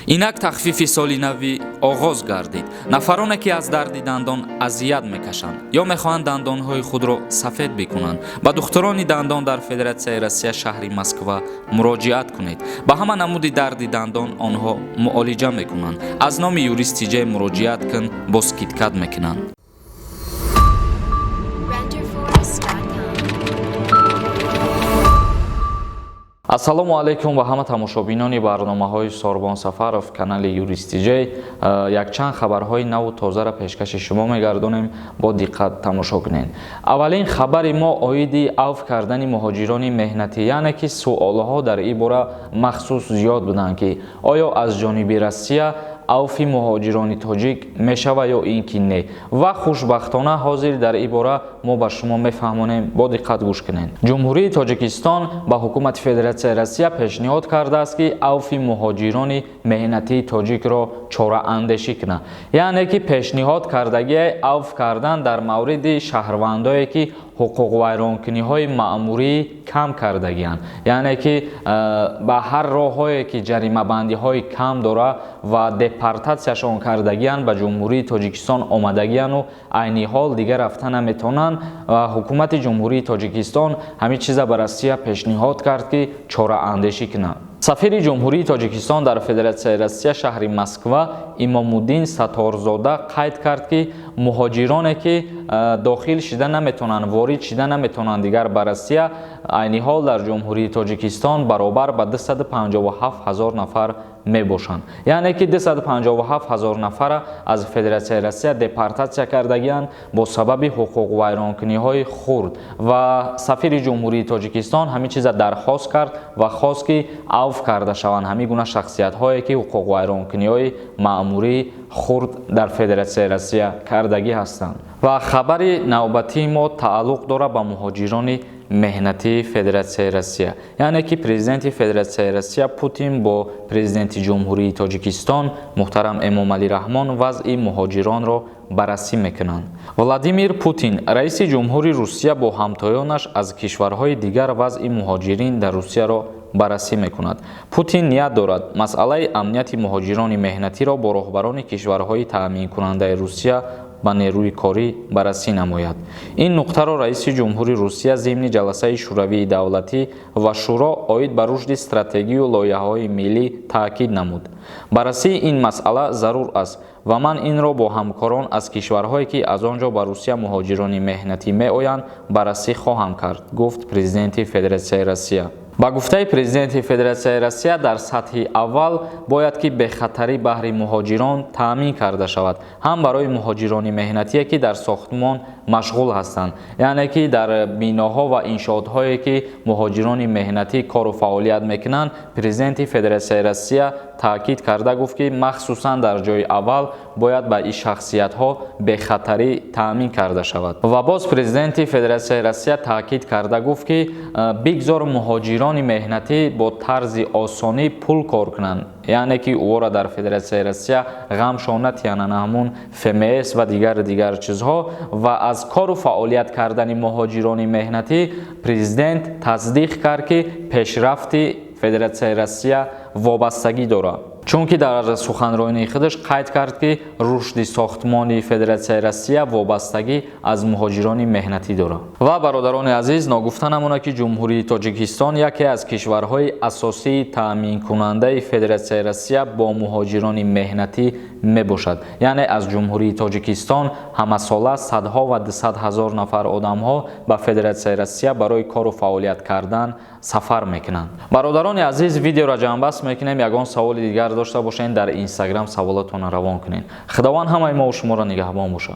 Инак тахфифи соли навӣ оғоз гардид. Нафароне, ки аз дарди дандон азият мекашанд ё мехоҳанд дандонҳои худро сафед бикунанд, ба духтурони дандон дар Федератсияи Россия, шаҳри Москва муроҷиат кунед. Ба ҳама намуди дарди дандон онҳо муолиҷа мекунанд. Аз номи Юрист Тиҷай муроҷиат кун, бо скидка мекунанд. Renderforest.com. Ассалому алайкум ба ҳама тамошобинони барномаҳои Сорбон Сафаров, канали Юрист Тиҷай. Якчанд хабарҳои наву тозаро пешкаши шумо мегардонем, бо диққат тамошо кунед. Аввалин хабари мо оиди авф кардани муҳоҷирони меҳнатӣ, яъне ки суолҳо дар ин бора махсус зиёд буданд, ки оё аз ҷониби Россия авфи муҳоҷирони тоҷик мешава ё ин ки не. Ва хушбахтона ҳозир дар ин бора мо ба шумо мефаҳмонем, бо диққат гӯш кунед. Ҷумҳурии Тоҷикистон ба ҳукумати Федератсияи Россия пешниҳод кардааст, ки авфи муҳоҷирони меҳнатии тоҷикро чораандешӣ кунад, яъне ки пешниҳод кардагии авф кардан дар мавриди шаҳрвандое, ки ҳуқуқвайронкуниҳои маъмурии кам кардагианд, яъне ки ба ҳар роҳҳое ки ҷаримабандиҳои кам дора ва депортатсияшон кардагианд, ба Ҷумҳурии Тоҷикистон омадагиану айни ҳол дигар рафта наметавонанд. Ва ҳукумати Ҷумҳурии Тоҷикистон ҳамин чиза ба Россия пешниҳод кард, ки чораандешӣ кунад. Сафири Ҷумҳурии Тоҷикистон дар Федератсияи Россия, шаҳри Москва, Имомуддин Сатторзода қайд кард, ки муҳоҷироне, ки дохил шида наметавонанд, ворид шида наметавонанд дигар ба Россия, айни ҳол дар Ҷумҳурии Тоҷикистон баробар ба 257 ҳазор нафар мебошанд, яъне ки 257 ҳазор нафара аз Федератсияи Россия депортатсия кардагианд бо сабаби ҳуқуқвайронкуниҳои хурд. Ва сафири Ҷумҳурии Тоҷикистон ҳамин чиза дархост кард ва хост, ки авф карда шаванд ҳамин гуна шахсиятҳое, ки ҳуқуқвайронкуниҳои маъмурии хурд дар Федератсияи Россия кардагӣ ҳастанд. Ва хабари навбатии мо тааллуқ дорад ба муҳоҷирони меҳнатии Федератсияи Россия, яъне ки президенти Федератсияи Россия Путин бо президенти Ҷумҳурии Тоҷикистон муҳтарам Эмомалӣ Раҳмон вазъи муҳоҷиронро баррасӣ мекунанд. Владимир Путин, раиси ҷумҳури Русия, бо ҳамтоёнаш аз кишварҳои дигар вазъи муҳоҷирин дар Русияро баррасӣ мекунад. Путин ният дорад масъалаи амнияти муҳоҷирони меҳнатиро бо роҳбарони кишварҳои таъминкунандаи Русия ба нерӯи корӣ баррасӣ намояд. Ин нуқтаро раиси ҷумҳури Русия зимни ҷаласаи Шӯравии давлатӣ ва Шӯро оид ба рушди стратегию лоиҳаҳои миллӣ таъкид намуд. Баррасии ин масъала зарур аст ва ман инро бо ҳамкорон аз кишварҳое, ки аз он ҷо ба Русия муҳоҷирони меҳнатӣ меоянд, баррасӣ хоҳам кард, гуфт президенти Федератсияи Россия. Ба гуфтаи президенти Федератсияи Россия, дар сатҳи аввал бояд ки бехатарӣ баҳри муҳоҷирон таъмин карда шавад, ҳам барои муҳоҷирони меҳнатие, ки дар сохтмон машғул ҳастанд, яъне ки дар биноҳо ва иншоотҳое, ки муҳоҷирони меҳнатӣ кору фаъолият мекунанд. Президенти Федератсияи Россия таъкид карда гуфт, ки махсусан дар ҷои аввал бояд ба ин шахсиятҳо бехатарӣ таъмин карда шавад. Ва боз президенти Федератсияи Россия таъкид карда гуфт, ки бигзор муҳоҷирони меҳнатӣ бо тарзи осонӣ пул кор кунанд, яъне ки ӯро дар Федератсияи Россия ғамшон натиянанд ҳамун ФМС ва дигар дигар чизҳо. Ва аз кору фаъолият кардани муҳоҷирони меҳнатӣ президент тасдиқ кард, ки пешрафти Федератсияи Россия вобастагӣ дорад, чунки дар суханронии худаш қайд кард, ки рушди сохтмони Федератсияи Россия вобастагӣ аз муҳоҷирони меҳнатӣ дорад. Ва, бародарони азиз, ногуфта намонад, ки Ҷумҳурии Тоҷикистон яке аз кишварҳои асосии таъминкунандаи Федератсияи Россия бо муҳоҷирони меҳнатӣ мебошад, яъне аз Ҷумҳурии Тоҷикистон ҳамасола садҳо ва 200 ҳазор нафар одамҳо ба Федератсияи Россия барои кору фаъолият кардан сафар мекунанд. Бародарони азиз, видеоро ҷамъбаст мекунем. Ягон саволи дигар дошта бошед, дар Инстаграм саволатонро равон кунед. Худованд ҳамаи мо шуморо нигаҳбон бошад.